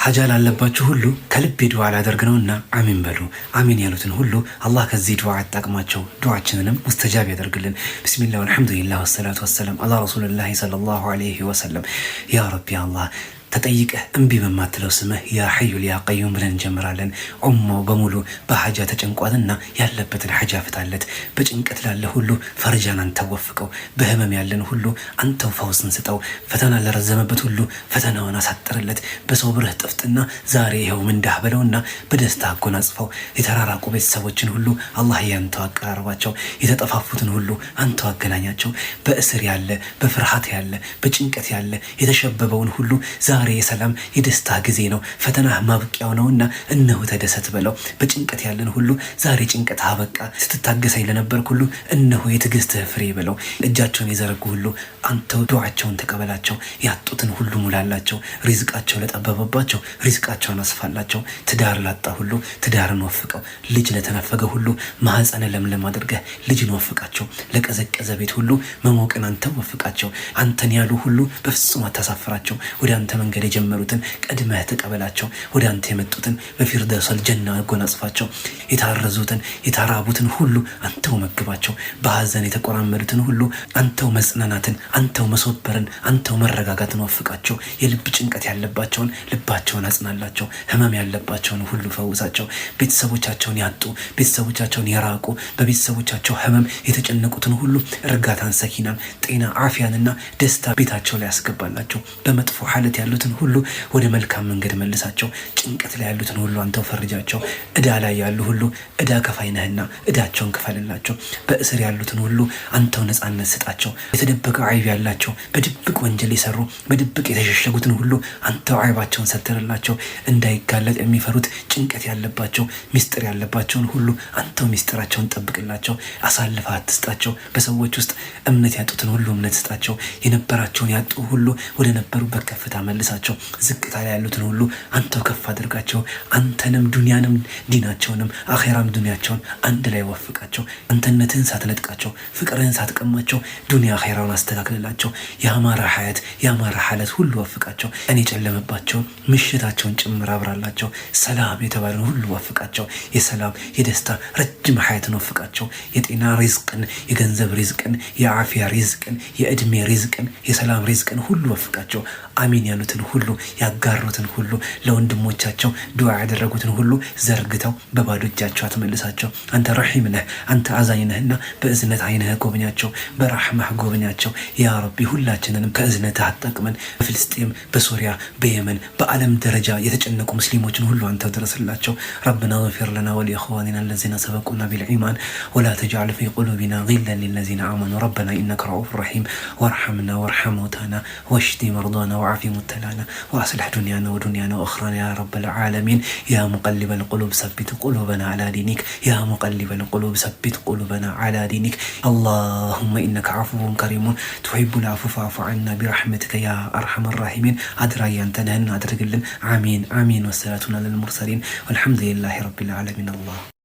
ሀጃ ላለባችሁ ሁሉ ከልቤ ዱዓ ላደርግ ነውና አሚን በሉ። አሚን ያሉትን ሁሉ አላህ ከዚህ ዱዓ ያጣቅማቸው፣ ዱዓችንንም ሙስተጃብ ያደርግልን። بسم الله والحمد لله والصلاة والسلام على رسول الله صلى الله عليه وسلم። يا ربي አላህ ተጠይቀህ እምቢ በማትለው ስምህ يا حي يا قيوم ብለን እንጀምራለን። ኡማው በሙሉ በሐጃ ተጨንቋልና ያለበትን ሐጃ ፍታለት። በጭንቀት ላለ ሁሉ ፈርጃን አንተው ወፍቀው። በህመም ያለን ሁሉ አንተው ፈውስን ስጠው። ፈተና ለረዘመበት ሁሉ ፈተናውን አሳጥርለት። በሰው ብርህ ጥፍጥና ዛሬ ይኸው ምንዳህ በለውና በደስታ አጎናጽፈው። የተራራቁ ቤተሰቦችን ሁሉ አላህ ያንተው አቀራርባቸው። የተጠፋፉትን ሁሉ አንተው አገናኛቸው። በእስር ያለ፣ በፍርሃት ያለ፣ በጭንቀት ያለ የተሸበበውን ሁሉ ዛሬ የሰላም የደስታ ጊዜ ነው፣ ፈተና ማብቂያው ነውና እነሆ ተደሰት በለው። በጭንቀት ያለን ሁሉ ዛሬ ጭንቀት አበቃ፣ ስትታገሰኝ ለነበርክ ሁሉ እነሆ የትዕግስትህ ፍሬ በለው። እጃቸውን የዘረጉ ሁሉ አንተው ዱዓቸውን ተቀበላቸው። ያጡትን ሁሉ ሙላላቸው። ሪዝቃቸው ለጠበበባቸው ሪዝቃቸውን አስፋላቸው። ትዳር ላጣ ሁሉ ትዳርን ወፍቀው። ልጅ ለተነፈገ ሁሉ ማህፀነ ለምለም አድርገህ ልጅን ወፍቃቸው። ለቀዘቀዘ ቤት ሁሉ መሞቅን አንተው ወፍቃቸው። አንተን ያሉ ሁሉ በፍጹም አታሳፍራቸው። ወደ አንተ መንገድ የጀመሩትን ቀድመህ ተቀበላቸው። ወደ አንተ የመጡትን በፊርደውሰል ጀና አጎናጽፋቸው። የታረዙትን የተራቡትን ሁሉ አንተው መግባቸው። በሐዘን የተቆራመዱትን ሁሉ አንተው መጽናናትን፣ አንተው መሶበርን፣ አንተው መረጋጋትን ወፍቃቸው። የልብ ጭንቀት ያለባቸውን ልባቸውን አጽናላቸው። ህመም ያለባቸውን ሁሉ ፈውሳቸው። ቤተሰቦቻቸውን ያጡ፣ ቤተሰቦቻቸውን የራቁ፣ በቤተሰቦቻቸው ህመም የተጨነቁትን ሁሉ እርጋታን፣ ሰኪናን፣ ጤና፣ አፊያንና ደስታ ቤታቸው ላይ ያስገባላቸው። በመጥፎ ሐለት ያሉትን ሁሉ ወደ መልካም መንገድ መልሳቸው። ጭንቀት ላይ ያሉትን ሁሉ አንተው ፈርጃቸው። እዳ ላይ ያሉ ሁሉ እዳ ከፋይ ነህና እዳቸውን ክፈልላቸው። በእስር ያሉትን ሁሉ አንተው ነፃነት ስጣቸው። የተደበቀ አይብ ያላቸው በድብቅ ወንጀል የሰሩ በድብቅ የተሸሸጉትን ሁሉ አንተው አይባቸውን ሰትርላቸው። እንዳይጋለጥ የሚፈሩት ጭንቀት ያለባቸው ሚስጥር ያለባቸውን ሁሉ አንተው ሚስጥራቸውን ጠብቅላቸው። አሳልፈህ አትስጣቸው። በሰዎች ውስጥ እምነት ያጡትን ሁሉ እምነት ስጣቸው። የነበራቸውን ያጡ ሁሉ ወደ ነበሩበት ከፍታ መልሳቸው። ዝቅታ ላይ ያሉትን ሁሉ አንተው ከፍ አድርጋቸው። አንተንም ዱንያንም ዲናቸውንም አኼራም ዱንያቸውን አንድ ላይ ወፍቃቸው። አንተነትህን ሳትነጥቃቸው፣ ፍቅርህን ሳትቀማቸው ዱንያ አኼራውን አስተካክልላቸው። የአማረ ሀያት የአማረ ሐለት ሁሉ ወፍቃቸው። ቀን የጨለመባቸውን ምሽታቸውን ጭምር አብራላቸው። ሰላም የተባለን ሁሉ ወፍቃቸው። የሰላም የደስታ ረጅም ሀያትን ወፍቃቸው። የጤና ሪዝቅን፣ የገንዘብ ሪዝቅን፣ የአፊያ ሪዝቅን፣ የእድሜ ሪዝቅን፣ የሰላም ሪዝቅን ሁሉ ወፍቃቸው። አሚን ያሉትን ሁሉ ያጋሩትን ሁሉ ለወንድሞቻቸው ዱዓ ያደረጉትን ሁሉ ዘርግተው በባዶ እጃቸው አትመልሳቸው። አንተ ረሒም ነህ፣ አንተ አዛኝ ነህና በእዝነት አይነህ ጎብኛቸው፣ በራሕማህ ጎብኛቸው። يا ربي ሁላችንንም ከእዝነትህ አጠቅመን። በፍልስጤም፣ በሶሪያ፣ በየመን በዓለም ደረጃ የተጨነቁ ሙስሊሞችን ሁሉ አንተው ድረስላቸው። ربنا اغفر لنا ولإخواننا الذين سبقونا بالإيمان ولا تجعل في قلوبنا غلا للذين آمنوا ربنا إنك رءوف رحيم وارحمنا وارحم موتانا واشف مرضانا وعاف مبتلانا وأصلح دنيانا ودنيانا وأخرانا يا رب العالمين يا مقلب القلوب ثبت قلوبنا على دينك يا مقلب القلوب ثبت قلوبنا على دينك اللهم إنك عفو كريم تحب العفو فاعف عنا برحمتك يا أرحم الراحمين። አድራጊ አንተ ነህና አድርግልን። አሚን አሚን። والصلاة على المرسلين والحمد لله رب العالمين። አላህ